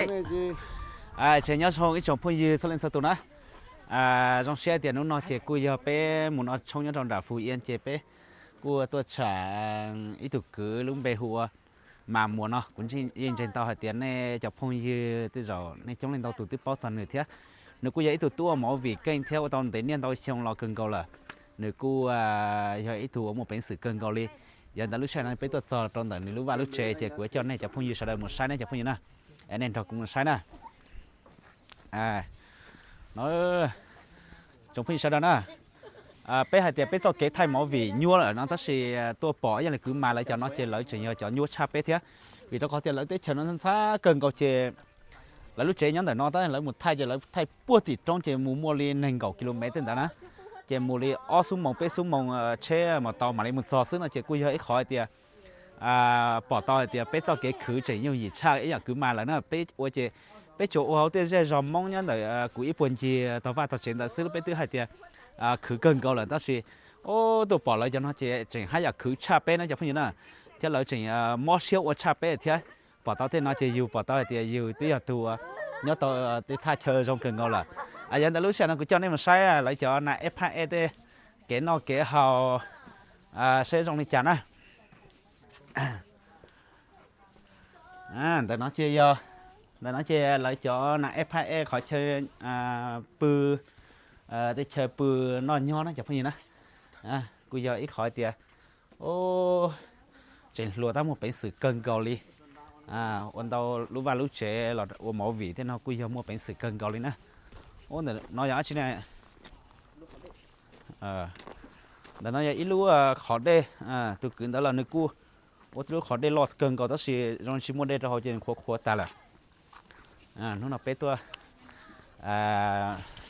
Ces nyob zoo ib tsoom phooj ywg txhua leej txhua tus na. Zoo siab tias hnub no ces kuj yog peb mus noj tshoob nyob rau nram Fuj Iab ces peb kuj tuaj tsham ib tug kwv lub npe hu ua Mas Muas no. Kuv yeej ntseeg tau hais tias nej cov phooj ywg tej zaum nej coob leej ntau tus twb paub txog nws thiab. Nws kuj yog ib tug tub ua movie keej thiab ua tau ntev niaj ntau xyoo los kawg nkaus lawm. Nws kuj yog ib tug uas muaj peev xwm kawg nkaus li. Yog ntawd lub sij hawm no peb tuaj txog rau ntawm nws lub vaj lub tsev ces kuv coj nej cov phooj ywg sawv daws mus saib ne cov phooj ywg na. Es nej nrog kuv mus saib na. No, tsoom phooj ywg sawv daws na, peb hais tias peb txoj kev thaij movie nyuaj lawm no tab sis tuaj pom ib yam li kwv Mas lawv cov no ces lawv tseem yog cov nyuaj tshaj peb thiab. Vim rau qhov tias lawv teb chaws no ntxhab kawg nkaus ces lawv lub tsev nyob ntawm no tab lawv mus thaij ces lawv thaij puag tim roob ces mus muaj li nees nkaum kilomev tej ntawd na. Ces mus li ob xuab moos peb xuab moos tsheb mos tau mam li mus txog xwb no ces kuj yog ib qhov hais tias pom tau hais tias peb txoj kev khwv tseem yooj yim tshaj ib yam kwv Mas lawv na. Peb ua ces peb tsuas ua hauv tej zej zos Hmoob nyob ntawm kuv ib puag ncig tog vaj tog tsev ntawd xwb peb twb hais tias khwv kawg nkaus lawm tab sis tuaj pom lawv cov no ces tseem haj yam khwv tshaj peb na cov phooj ywg na. Thiab lawv tseem mob siab ua tshaj peb thiab. Pom tau tej no ces yus pom tau hais tias yus twb yog tus nyob tau tej thaj chaw zoo kawg nkaus lawm. Yog ntawd lub sij hawm no kuv coj nej mus saib lawv cov nas eb phaj eb tej kev noj kev haus saib zoo li cas na. Ntawm no ces yog, ntawm no ces lawv cov nas eb phaj eb qhov chaw pw, tej chaw pw noj nyob na cov phooj ywg na. Kuj yog ib qhov tias tseem hluas tab muaj peev xwm kawg nkaus li. Ua ntau lub vaj lub tsev los ua movie tej no kuj yog muaj peev xwm kawg nkaus li na. Ub, ntawm no yog dab tsi ne? Ntawm no yog ib lub qhov dej, tus kwv ntawd los nws kuj ua tib lub qhov dej loj kawg nkaus tab sis zoo tsis muaj dej rau hauv ces qhuav qhuav tag lawm. Hnub no peb tuaj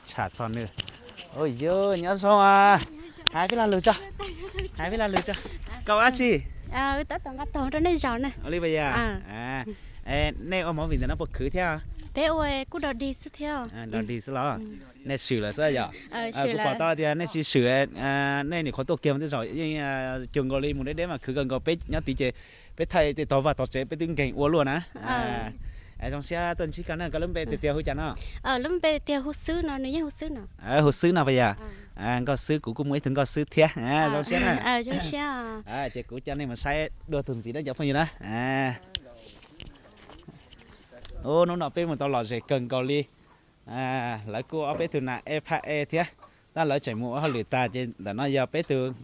tsham txog nws. Yus nyob zoo, hais peb lo lus tso, hais peb lo lus tso. Koj ua dab tsi? Ua li puas yog? Nej ua movie ntawm no puas khwv thiab? Peb ua kuj dog dig xwb thiab. Dog dig xwb los? Nej swm lawm xwb yom? Kuv pom tau tias nej tsis swm, nej nim qhuav tuaj kiag mas tej zaum yeej cuag nkaus li mus deb deb mas khwv kawg nkaus. Peb nyob tid ces peb thaij tej tog vaj tog tsev peb twb nkeeg ua luaj na. Zoo siab tuaj ntsib koj na, koj lub npe tiag tiag hu cas no? Hu Xwb no puas yog? Nkauj Xwb, kuv kuj muaj ib tug Nkauj Xwb thiab. Zoo siab na. Ces kuv coj nej mus saib dua tus ntxiv na cov phooj ywg na. Ub, hnub no peb mus tau lom zem kawg nkaus li. Lawv kuj ob peb tug nas eb phaj eb thiab, tab lawv tseem mus ua hauj lwm tag ces ntawm no yog peb tug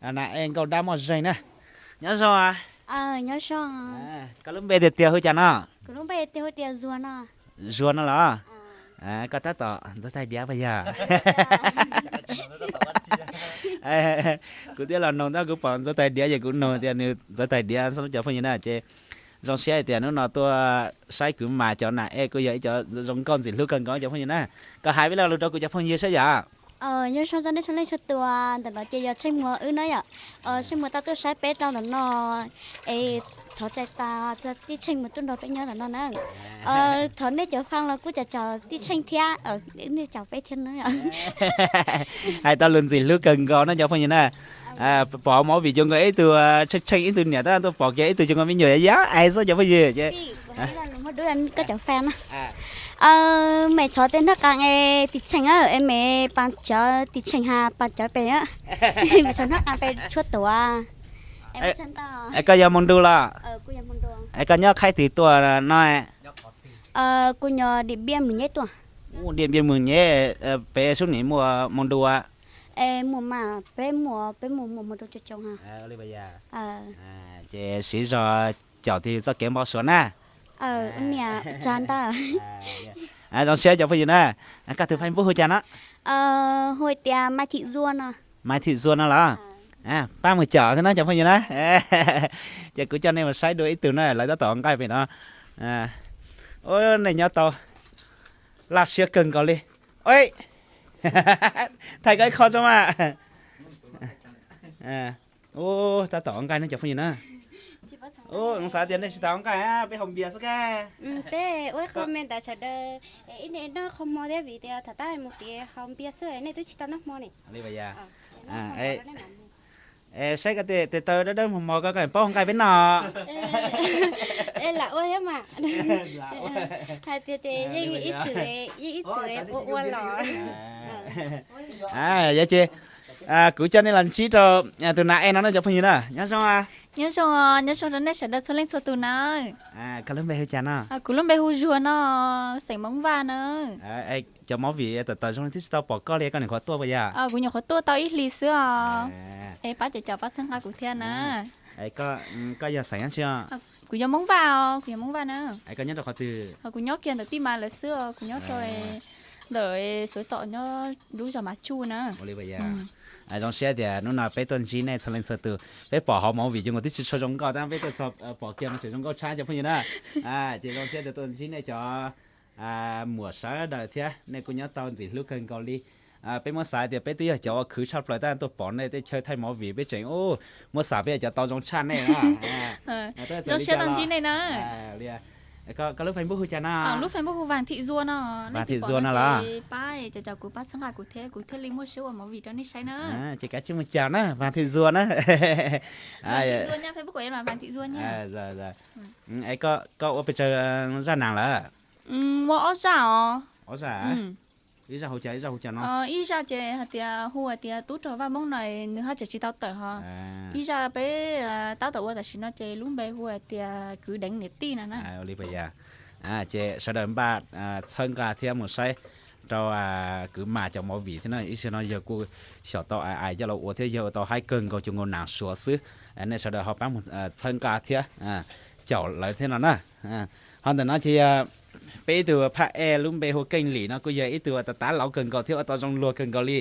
nas eb Nkauj Dab Moj Zeeg na. Nyob zoo. Koj lub npe tiag tiag hu cas no? Zuag no los? Koj tab tom ntxuav tais diav puas yog? Kuv thiaj los nug tab kuv pom ntxuav tais diav ces kuv nug tias nws ntxuav tais diav xwb cov phooj ywg na. Ces zoo siab hais tias hnub no tuaj saib kwv Mas cov nas eb kuj yog ib cov zoo nkauj ntxim hlub kawg nkaus cov phooj ywg na. Koj hais peb lo lus rau kuv cov phooj ywg saib yom. Nyob zoo txog nej txhua leej txhua tus, ntawm no ces yog Tsheej Muas wb na yom. Tsheej Muas tau tuaj saib peb rau ntawm no es thov txais tos tij Tsheej mus tuaj nrog peb nyob ntawm no na. Thov nej cov fans los kuj caum caum tij Tsheej thiab, nej caum peb thiab na. Hais tau lus ntxim hlub kawg nkaus no cov phooj ywg na. Pom movie cuag nkaus ib tug Tsheej Tsheej ib tug niam tab tuaj pom kiag ib tug cuag nkaus me nyuam yau yau xwb cov phooj ywg ces Mej thov tej noj qab es tij Tsheej es mej pas cawv tij Tsheej has pas cawv pem, mej thov noj qab pem tshuab tuav. Es koj yog Moos Ntu los? Es koj nyob qhaib twg tuaj no? Kuv nyob Diam Npiab Moos Nyeb tuaj. Diam Npiab Moos Nyeb, pem sub nim muaj Moos Ntu? Es muaj mas, peb muaj, peb muaj muaj Moos Ntu coob coob ha. Ces siv zog caum tig txoj kev npau suav na. Niam tsa ntawd. Zoo siab cov phooj ywg na. Koj tus Facebook hu cas no? Hu tias Mai Thim Zuag no. Mai Thim Zuag no los? Pab mus caum thiab na cov phooj ywg na. Ces kuv coj nej mus saib dua ib tug na, lawv tab tom nqaij pem no. Ub, nej nyob tau laj siab kawg nkaus li. Thaij koj ib qho tso mas. Ub, tab tom nqaij no cov phooj ywg na. Ub, xav tias nej tsis tau nqaij, peb haus npias xwb kab. Peb ua qho me ntawd sawv daws ib niam noj qhov hmo thiab vim tias thaum tab mus tias haus npias xwb nej twb tsis tau noj hmo ne. Saib koj tej taw dawb dawb mos mos koj, koj paub nqaij peb noj. Lam ua thiab mas. Hais tias ces yeej ib txwm, yeej ib txwm ua ua los. Yog ces kuv coj nej los ntsib rau tus nav e no na cov phooj ywg na. Nyob zoo. Nyob zoo, nyob zoo rau nej sawv daws txhua leej txhua tus na. Koj lub npe hu cas no? Kuv lub npe hu Zuag no, xeem Hmoob Vaj na. Cov movie tawm tawm zoo twb tsis tau pom koj li, koj nyuam qhuav tuaj puas yog? Kuv nyuam qhuav tuaj tau ib hlis xwb os. Es pab cov cov pab txhawb nqa kuv thiab na. Koj yog xeem dab tsi os? Kuv yog Hmoob Vaj os, kuv yog Hmoob Vaj na. Koj nyob rau qhov twg? Kuv nyob kiag ntawm Tij Mas lawv xwb os, kuv nyob rau ntawm Suav tom nyob lub zos Mas Tsuj na. Ua li puas yog? Zoo siab tias hnub no peb tuaj ntsib nej txhua leej txhua tus, peb pom hauv movie ces nkaus twb tsis tshua zoo nkauj tab peb tuaj txog pom kiag mas tseem zoo nkauj tshaj cov phooj ywg na. Ces zoo siab tias tuaj ntsib nej cov muam sawv daws thiab nej kuj nyob tau ntxim hlub kawg nkaus li. Peb muab xav tias peb twb yog cov uas khwv tshaj plaws tab tuaj pom nej tej chaw thaij movie peb tseem muab xav peb yog cov tau zoo tshaj nej na. Zoo siab tau ntsib nej na. Koj lub Facebook hu cas no? Lub Facebook hu Vas Thim Zuag no. Vas Thim Zuag no los? Pab cov cov kuv pab txhawb nqa kuv thiab kuv thiaj li muaj siab ua movie rau nej saib na. Ces kav tsij mus caum na, Vas Thim Zuag na. Vas Thim Zuag nyob Facebook kuv Vas Thim Zuag nyob. Koj ua pes tsawg zaj nas lawm? Muaj ob zaj os. Ob zaj? Ib zaj hu cas, ib zaj hu cas no? Ib zaj ces hais tias hu hais tias tub rog Vaj Moob no nws haj tseem tsis tau tawm ho. Ib zaj peb tab tom ua tam sim no ces lub npe hu hais tias kwv deev niam tij no na. Li puas yog? Ces sawv daws npaj txhawb nqa thiab mus saib rau kwv Mas cov movie thiab na. Ib zaug no yawg kuj xyaum tau ais ais coj los ua thiab yawg ua tau haib kawg nkaus, cov nkaus nas Suav xwb. Nej sawv daws ho pab mus txhawb nqa thiab caum lawv thiab no na. Ho ntawm no ces yog peb ib tug phaj ej lub npe hu Keej Lim no kuj yog ib tug uas tas tas laus kawg nkaus thiab ua tau zoo luag kawg nkaus li.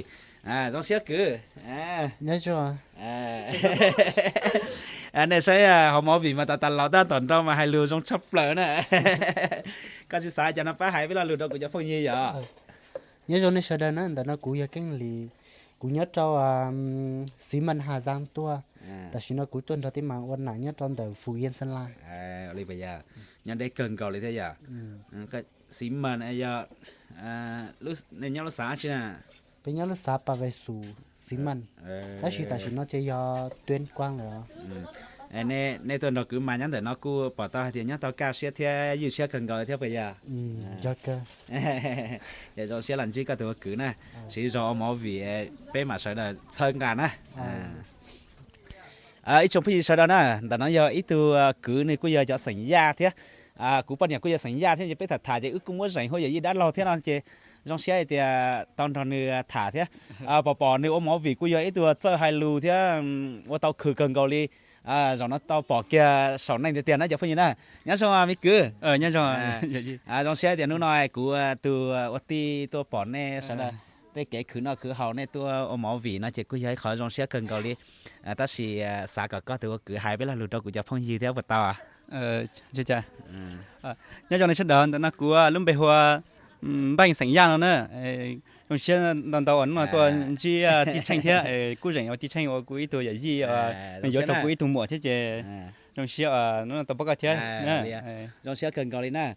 Zoo siab kwv. Nej saib hauv movie mas tas tas laus tab tom nrau mas hais lus zoo tshaj plaws na. Koj tsis xav cas no pab hais peb lo lus rau kuv cov phooj ywg yom? Nyob zoo nej sawv daws na, ntawm no kuv yog Keej Lim, kuv nyob rau Xis Mas Has Zaas tuaj. Tam sim no kuv tuaj nrog Tij Mas ua nas nyob rau ntawm Fuv Yees Xeeb Las. Li puas yog? Nyob deb kawg nkaus li thiab yom? Xis Mas yog nej nyob lub xav dab tsi na? Peb nyob lub xav Pas Ves Xus, Xis Mas, tab sis tam sim no ces yog Tuees Kuas lawm. Nej tuaj nrog kwv Mas nyob ntawm no kuj pom tau hais tias nyob tau kaj siab thiab ywj siab kawg nkaus thiab puas yog? Yog kawg. Ces zoo siab los ntsib koj tus ua kwv na, siv zog ua movie peb mam sawv daws txhawb nqa na. Ib tsoom phooj ywg sawv daws na, ntawm no yog ib tug kwv, nws kuj yog cov xeem Yaj thiab. Kuv poj niam kuj yog xeem Yaj thiab ces peb tham tham ces wb kuj muab zeem hu yawm yij dab laug thiab no ces zoo siab hais tias tau nrog nws tham thiab. Pom pom nws ua movie kuj yog ib tug txawj hais lus thiab ua tau khwv kawg nkaus li. Zaum no tau pom kiag saum neej tiag tiag na cov phooj ywg na. Nyob zoo me kwv. Zoo siab tias hnub no kuv tus ua tij tuaj pom nej sawv daws tej kev khwv noj khwv haus, nej tuaj ua movie no ces kuj yog ib qhov zoo siab kawg nkaus li. Tab sis xav kom koj tus ua kwv hais peb lo lus rau kuv cov phooj ywg thiab puas tau? Nyob zoo nej sawv daws, ntawm no kuv lub npe hu ua Npeej xeem Yaj no na. Zoo siab ntau ntau uas hnub no tuaj ntsib Tij Tsheej thiab, kuj zeem ua Tij Tsheej ua kuv ib tug yawm yij, nws yuav rau kuv ib tug muam thiab ces zoo siab hnub no tau pom koj thiab. Zoo siab kawg nkaus li na.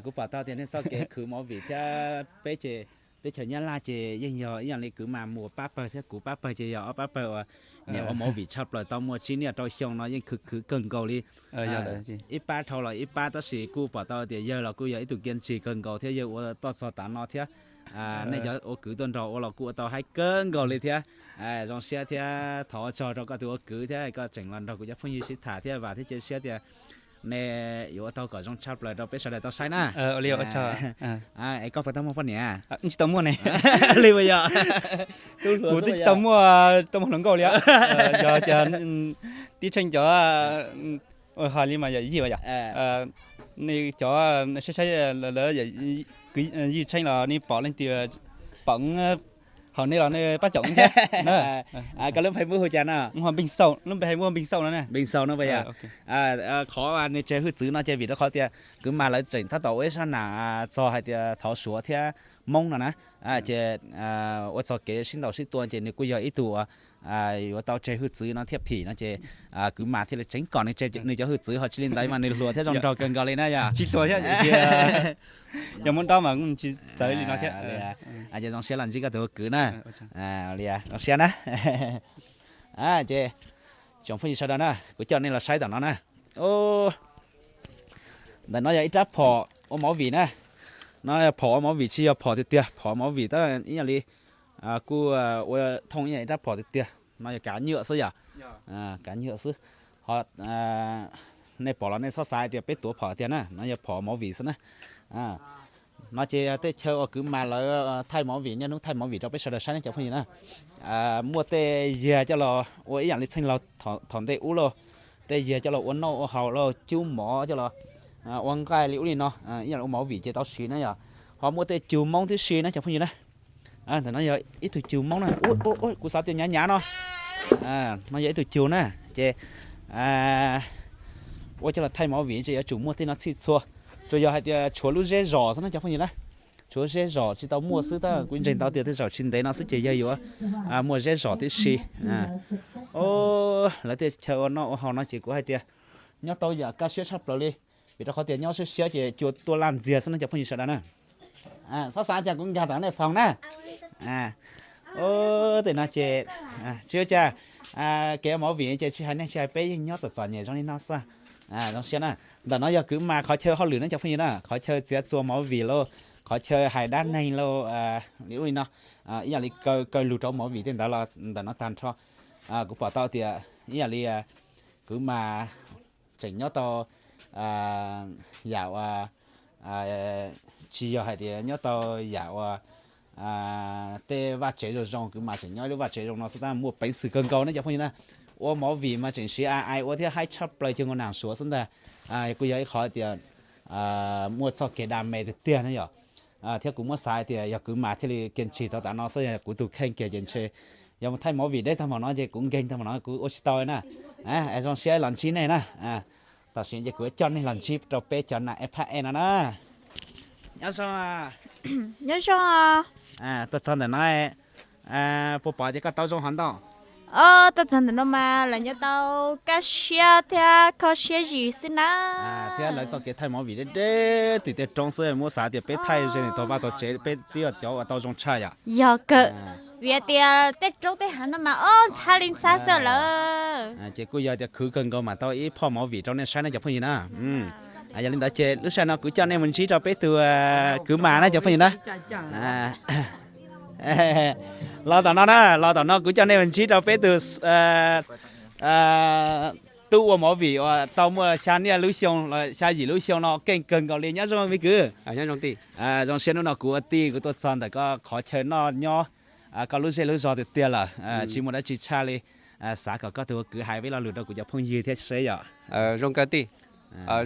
Kuv pom tau tias nej txoj kev khwv movie thiab peb ces teb chaws Nyab Laj ces yeej yog ib yam li kwv Mas muas pab pawg thiab kuv pab pawg ces yog ob pab pawg uas niam ua movie tshaj plaws tau muaj tsib niaj rau xyoo no yeej khwv khwv kawg nkaus li. Ib pab dhau los ib pab tab sis kuj pom tau tias yawg los kuj yog ib tug kiav ntsig kawg nkaus thiab yawg ua toj txog tav no thiab. Nej cov ua kwv tuaj nrog ua los kuj ua tau haib kawg nkaus li thiab. Zoo siab thiab thov ua tsaug rau koj tus ua kwv thiab koj tseem los nrog kuv cov phooj ywg sib tham thiab vam thiab cia siab tias nej yuav ua tau kom zoo tshaj plaws rau peb sawv daws tau saib na. Es koj puas tau muaj poj niam? Tsis tau muaj ne. Li puas yog? Kuv twb tsis tau muaj, tau muaj hluas nkauj li. Yog tias Tij Tsheej cov, hais li mas yawm yij yom, nws cov saib saib lawv yawm yij Tsheej los nws pom leej twg pom haum nej los nej pab caum thiab. Koj lub Facebook hu cas no? Lub npe Facebook Npeej Xauj no ne. Npeej Xauj no puas yog? Qhov nws tseg hwj txwv no ces vim rau qhov tias kwv Mas lawv tseem tab tom ua ib sab nas txog hais tias thov Suav thiab Hmoob no na. Ces ua txog kev sib ntaus sib tua ces nws kuj yog ib tug uas yuav tau tseg hwj txwv no thiab phim no ces kwv Mas thiaj li tseev kom nws tseg nws cov hwj txwv, ho tsis li ntawd mas nws hluas thiab zoo nraug kawg nkaus li na yog? Tsis hluas thiab, yog muab dob mas tsis txawv li no thiab. Ces zoo siab los ntsib koj tus ua kwv na. Zoo siab na. Ces tsoom phooj ywg sawv daws na, kuv coj nej los saib tom no na. Ntawm no yog ib rab phom ua movie na. No yog phom ua movie, tsis yog phom tiag tiag, phom ua movie tab ib yam li kuj ua thooj ib yam ib rab phom tiag tiag. No yog kav nyuam xwb yom, kav nyuam xwb. Ho nej pom los nej txhob xav hais tias peb tuav phom tiag na, no yog phom ua movie xwb na. No ces yog tej chaw uas kwv mas lawv thaij movie, niaj hnub thaij movie rau peb sawv daws saib ne cov phooj ywg na. Muaj tej yiag coj los ua ib yam li txheej laug thaum ntej ub lauj, tej yiag coj los ua noj ua haus lauj, cub mov coj los ua nqaij li ub li no, ib yam li ua movie ces tau siv na yom. Ho muaj tej cug Hmoob tib si na cov phooj ywg na. Ntawm no yog ib tug cug Hmoob na, kuv xav tias nyav nyav no. No yog ib tug cug na, ces ua coj los thaij movie ces yuav tsum muaj tej no txhij txhua. Tsuas yog hais tias tshuav lub zeb zos xwb na cov phooj ywg na. Tshuav zeb zos tsis tau muaj xwb, tab kuv ntseeg tau tias tej zaum tsis ntev no xwb ces yog yuav muaj zeb zos tib si. Lawv tej chaw ua noj ua haus no ces kuv hais tias nyob tau yam kaj siab tshaj plaws li, vim rau qhov tias nyob siab siab ces cua tuaj laj ntxiag xwb no cov phooj ywg sawv daws na. Txhob xav cas kuv nkag tom nej foos na. Tej no ces tsis ua cas, kev ua movie ces tsis hais neeg tsis hais peb yeej nyob txom txom nyem zoo li no xwb. Zoo siab na. Ntawm no yog kwv mas qhov chaw hauj lwm na cov phooj ywg na, qhov chaw txiav txuas movie lauj, qhov chaw hais dab neeg lauj, li ub li no, ib yam li kaw lug rau movie tej ntawd los ntawm no tag nrho. Kuv pom tau tias ib yam li kwv mas tseem nyob tau yam uas tsis yog hais tias nyob tau yam uas tej vaj tsev zoo zoo, kwv mas tseem nyob ib lub vaj tsev zoo no xwb tab muaj peev xwm kawg nkaus ne cov phooj ywg na. Ua movie mas tseem siv ai ai ua thiab haib tshaj plaws cuag nkaus nas suav xwb ntag. Kuj yog ib qhov tias muaj txoj kev dam me tiag tiag na yom. Thiab kuv muab xav hais tias yog kwv mas thiaj li kiag ntsis tau tav no xwb, yog kuv tus kheej kiag ces ntshe yog mus thaij movie deb tag npaum no ces kuv nkeeg tag npaum no kuv ua tsis tau na. Es zoo siab los ntsib nej na. Tam sim ces kuv coj nej los ntsib rau peb cov nas eb phab eb no na. Nyob zoo. Nyob zoo. Tuaj txog ntawm no, puas pom tias koj tau zoo hov ntau? Tuaj txog ntawm no mas lawv nyob tau kaj siab thiab kho siab zim xwb na. Thiab lawv txoj kev thaij movie deb deb tim tej roob xwb, muab xav tias peb thaij ze ntawm tog vaj tog tsev peb twb yog cov uas tau zoo tshaj yom. Yog kawg, vim tias tej roob tej hav no mas ob ntxhab li ntxhab xwb lawm. Ces kuj yog tias khwv kawg nkaus mam tau ib phoj movie rau nej saib na cov phooj ywg na. Yog li ntawd ces lub sij hawm no kuv coj nej mus ntsib rau peb tus kwv mas na cov phooj ywg na. Los tom no na, los tom no kuv coj nej mus ntsib rau peb tus tub ua movie uas tau muaj xya niaj lub xyoo los xya yim lub xyoo no keej kawg nkaus li. Nyob zoo me kwv. Zoo siab hnub no kuv ua tij kuv tuaj txog ntawm koj qhov chaw noj nyob, koj lub zej lub zog tiag tiag lawm, tsis muaj dab tsi tshaj li. Xav kom koj tus ua kwv hais peb lo lus rau kuv cov phooj ywg thiab seb yom. Zoo kawg tij.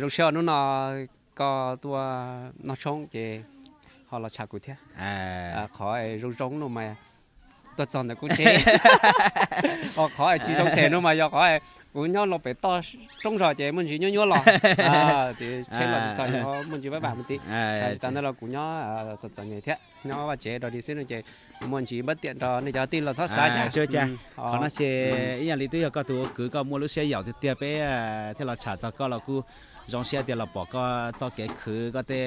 Zoo siab hnub no koj tuaj noj tshoob ces ho los tsham kuv thiab. Qhov zoo zoo no mas tuaj txog ntawm kuv tsev, ho qhov tsis zoo them no mas yog qhov kuv nyob los pem toj roob zog ces muaj ntsis nyuab nyuab los, tsheb los tsis txog, muaj ntsis vab vam me tim. Tsis tas ntawd los kuv nyob txom txom nyem thiab, nyob vaj tsev rau li xwb no ces muaj ntsis npab tiam rau nej cov tij los txhob xav cas. Qhov no ces ib yam li twb yog koj tus ua kwv, koj muaj lub siab yaum tiag tiag peb thiaj los tsham txog koj los kuj zoo siab tias los pom koj txoj kev khwv, koj tej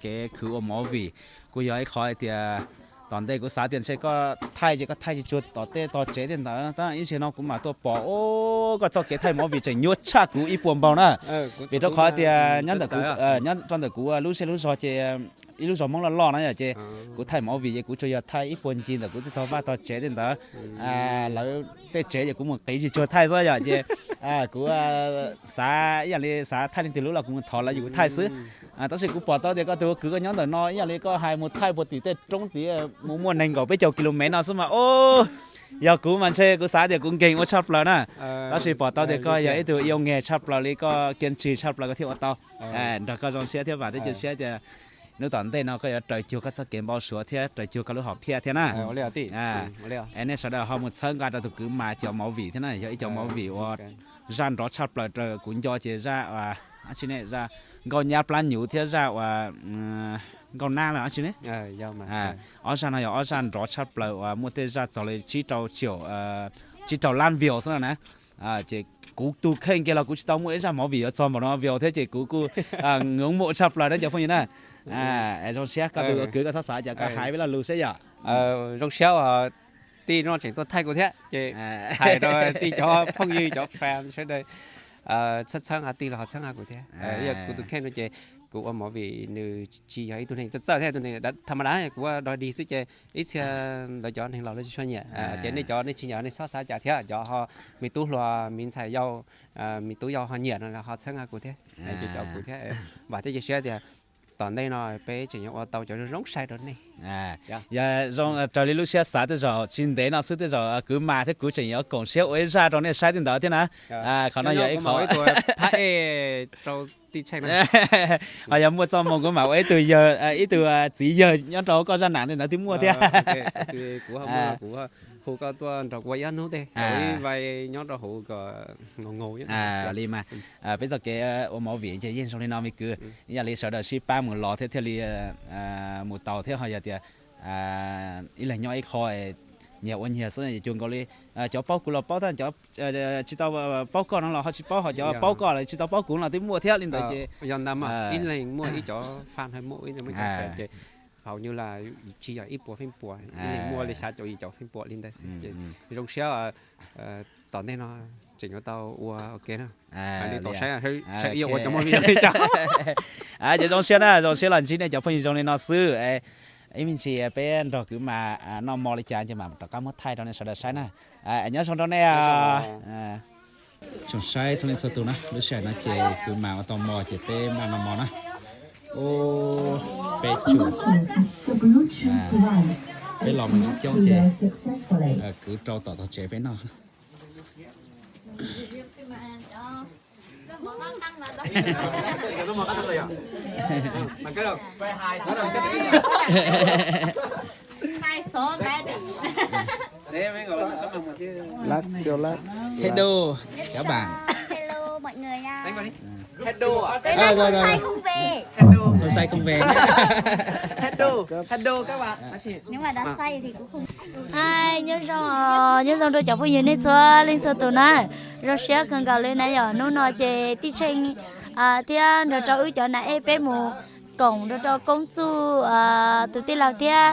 kev khwv ua movie. Kuj yog ib qhov hais tias tom ntej kuv xav tias ntshe koj thaij ces koj thaij tsis tsuag tom tej tog tsev tej ntawd, tab ib zaug no kuv mam tuaj pom koj txoj kev thaij movie tseem nyuaj tshaj kuv ib puas npaug na. Vim rau qhov tias nyob ntawm kuv, nyob rau ntawm kuv lub zej lub zog ces ib lub zos Hmoob loj loj na yom, ces kuv thaij movie ces kuv tsuas yog thaij ib puas ncig ntawm kuv tej tog vaj tog tsev tej ntawd. Lawv tej tsev ces kuv mus qiv tsis tsuag thaij xwb yom, ces kuv xav ib yam li xav thaij leej twg lub los kuv mus thov lawv yus kuv thaij xwb. Tab sis kuv pom tau tias koj tus ua kwv koj nyob ntawm no ib yam li koj hais mus thaij puag tim tej roob tid mus muaj nees nkaum peb caug kilomev no xwb mas, yog kuv mas ntshe kuv xav tias kuv nkeeg ua tshaj plaws na. Tab sis pom tau tias koj yog ib tug ib ua nge tshaj plaws li, koj kiag ntsis tshaj plaws koj thiaj ua tau. Nrog koj zoo siab thiab vam thiab cia siab tias hnub tom ntej no koj yuav raws cuag koj txoj kev npau suav thiab raws cuag koj lub hom phiaj thiab na. Es nej sawv daws ho mus txhawb nqa rau tus kwv mas cov movie thiab na, yog ib cov movie uas zaj nrov tshaj plaws raws kuv nco ces zaj, zaj nkauj nyab plab nyuv thiab zaj uas nkauj nab los dab tsi ne. Ob zaj no yog ob zaj nrov tshaj plaws uas muaj tej zaj txog li tsib rau triệu, tsib rau lab views xwb no na. Ces kuv tus kheej kiag los kuv tsis tau muaj ib zaj movie yuav txog npaum no views thiab ces kuv kuj ngưỡng mộ tshaj plaws na cov phooj ywg na. Zoo siab koj tus ua kwv koj txhob xav cas koj hais peb lo lus seb yom. Zoo siab uas tij no tseem tuaj thaij kuv thiab ces hais rau tij cov phooj ywg cov fan sawv daws txhawb txhawb nqa tig los ho txhawb nqa kuv thiab. Yog kuv tus kheej no ces kuv ua movie nws tsis yog ib tug neeg txawj txawj thiab, tus neeg tham ma da, kuv ua dog dig xwb ces ib txhia ntawd cov neeg laus lawv tsis tshua nyiam. Ces nej cov nej tsis nyiam nej txhob xav cas thiab, cov ho me tub hluas me ntxhais yau, me tub yau ho nyiam no ho txhawb nqa kuv thiab, ces cov kuv thiab. Vam thiab cia siab tias tom ntej no peb tseem yuav ua tau cov zoo zoo saib rau nej. Yog zoo raws li lub siab xav tej zaum tsis ntev no xwb tej zaum kwv Mas thiab kuv tseem yuav koom siab ua ib zaj rau nej saib tej ntawd thiab na. Qhov no yog ib qho ho yog muaj txoj moo kuv mam ua ib tug yawg, ib tug txiv yawg nyob rau koj zaj nam tej ntawd twb muaj thiab. Hu koj tuaj nrog kuv ua ib hnub tej, ua ib vai nyob rau hauv kom ngau ngau. Li mas peb txoj kev ua movie ces yeej zoo li no me kwv. Ib yam li sawv daws sib pab mus los thiab thiaj li mus tau thiab ho yog tias ib leeg nyob ib qho nyias ua nyias xwb cuag nkaus li cov paub kuv los paub thiab, cov tsis tau paub koj no los ho tsis paub, ho cov paub koj los tsis tau paub kuv los twb muaj thiab li ntawd ces yog ntag mas ib leeg muaj ib cov fan, muaj ib ces hauv nyuj laj tsis yog ib puas feem pua, ib leeg muaj li xya caum yim caum feem pua li ntawd xwb ces zoo siab tom ntej no tseem yuav tau ua ua ke na. Li tau saib, saib ib ua cov movie li cas. Ces zoo siab na, zoo siab los ntsib nej cov phooj ywg zoo li no xwb. Ib me ntsis peb nrog kwv Mas noj mo li cas ces mam rov qab muab thaij rau nej sawv daws saib na. Nyob zoo rau nej. Tsoom saib txhua leej txhua tus na, lub sij hawm no ces kwv Mas ua tau mo ces peb npaj noj mo na. Peb tsum, peb los mus ntsis coob ces kwv rau tom tog tsev peb noj. Hello, các bạn. Hello. Hello. Hello. Hello các bạn. Nyob zoo, nyob zoo rau cov phooj ywg nej txhua leej txhua tus na. Zoo siab kawg nkaus li na yom, hnub no ces Tij Tsheej thiab nrog rau wb cov nam ej peb mus koom nrog rau Koob Txuj tus tij laug thiab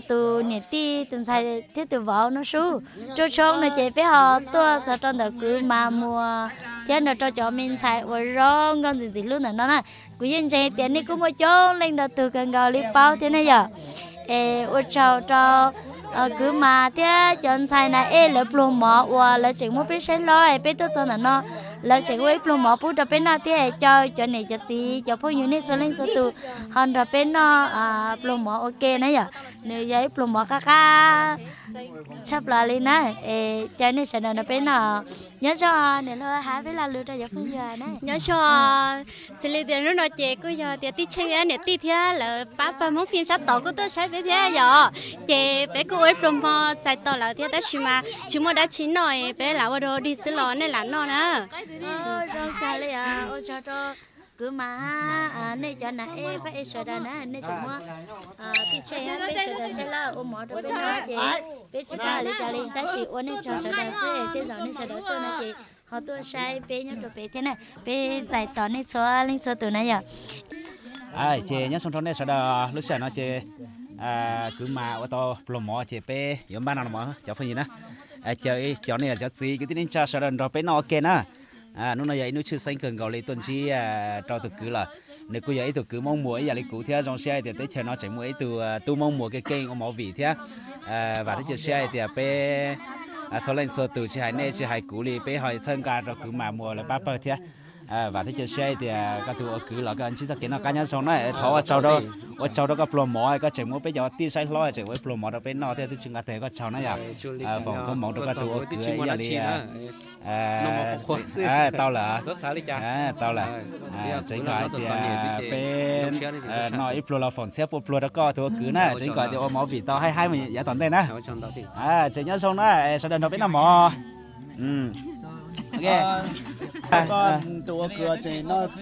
tus niam tij tus ntxhais thiab tus vauv Nuj Sub. Ruaj tshoob no ces peb ho tuaj txog rau ntawm kwv Mas Muas thiab nrog rau cov me ntxhais uas zoo nkauj ntxim ntxim hlub ntawm no na. Kuv yeej ntseeg tias nej kuj muaj coob leej ntau tus kawg nkaus li paub thiab ne yom. Es ua tsaug rau kwv Mas thiab cov ntxhais na es lawv pluag mov uas lawv tseem muab peb saib hlob es peb tuaj txog ntawm no, lawv tseem ua ib pluag mov pub rau peb noj thiab caw cov niam cov txiv cov phooj ywg nej txhua leej txhua tus ho nrog peb noj pluag mov ua ke na yom. Nws yog ib pluag mov qab qab tshaj plaws li na. Es caw nej sawv daws nrog peb noj. Nyob zoo, niam hluas hais peb lo lus rau cov phooj ywg na. Nyob zoo, xws li tias hnub no ces kuj yog tias Tij Tsheej thiab niam tij thiab lawv pab pawg Hmoob Fim sab tod kuj tuaj saib peb thiab yom. Ces peb kuj ua ib pluag hmo txais tos lawv thiab tab sis mas tsis muaj dab tsi noj, peb lam ua dog dig xwb los nej lam noj na. Zoo kawg li, ua tsaug rau kwv Mas, nej cov nam ej pab ej sawv daws na, nej tseem muab Tij Tsheej peb sawv daws saib lawm ua mov rau peb noj ces peb tsis paub hais li cas li, tab sis ua nej tsaug sawv daws xwb, tej zaum nej sawv daws tuaj no ces ho tuaj saib peb nyob rau pem thiab na, peb txais tos nej txhua leej txhua tus na yom. Ces nyob zoo rau nej sawv daws, lub sij hawm no ces kwv Mas ua tau pluag mov ces peb yuav npaj noj mov cov phooj ywg na. Caw cov nej cov txiv kwv tij neej tsa sawv daws nrog peb noj ua ke na. Hnub no yog ib hnub tshwj xeeb kawg nkaus li tuaj ntsib rau tus kwv lawm. Nws kuj yog ib tug kwv Hmoob Muas ib yam li kuv thiab, zoo siab hais tias teb chaws no tseem muaj ib tug tub Hmoob Muas keej keej ua movie thiab. Vam thiab cia siab hais tias peb txhua leej txhua tus tsis hais nej tsis hais kuv li peb ho txhawb nqa rau kwv Mas Muas lawv pab pawg thiab. Vam thiab cia siab hais tias koj tus ua kwv los koj ntsib txoj kev noj qab nyob zoo na, thov ua tsaug rau, ua tsaug rau koj pluag mov, koj tseem muab peb cov tij saib hlob tseem ua ib pluag mov rau peb noj thiab, twb tsis nqa tes koj tsaug na yom. Foom koob hmoov rau koj tus ua kwv ib yam li tau lawm, tau lawm. Tseem kom hais tias peb noj ib pluag los foom txhiab pua pluag rau koj tus ua kwv na, tseem kom hais tias ua movie tau haib haib mus yav tom ntej na. Tseem nyob zoo na, sawv daws nrog peb noj mov.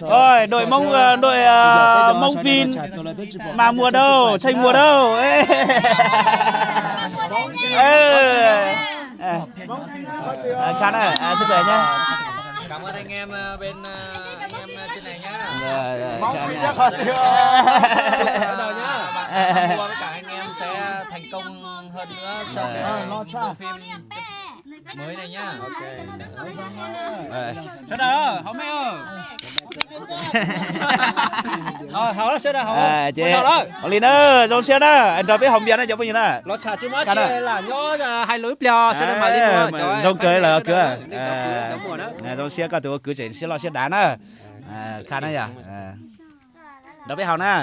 Ôi, đội Mông, ờ, đội, ờ, Mông Phìn. Mà mùa đâu, Sanh mùa đâu. Ờ, ờ, Khan ơi, à, sức khỏe nhé. Cảm ơn anh em, ờ, bên, ờ, anh em, ờ, trên này nhá. Rồi, rồi, chào anh em. Hy vọng là bạn Mông Phìn với cả anh em sẽ thành công hơn nữa trong cái bộ phim. Sawv daws haus mej. Haus lawm sawv daws haus. Ua li na, zoo siab na, nrog peb haus npias na cov phooj ywg na. Los tsham tsis muaj dab tsi, lam nyob hais lus ib pliag sawv daws mam li mus. Zoo kawg lawm kwv. Zoo siab koj tus ua kwv tseem siab loj siab dav na. Khaj na yog. Nrog peb haus na.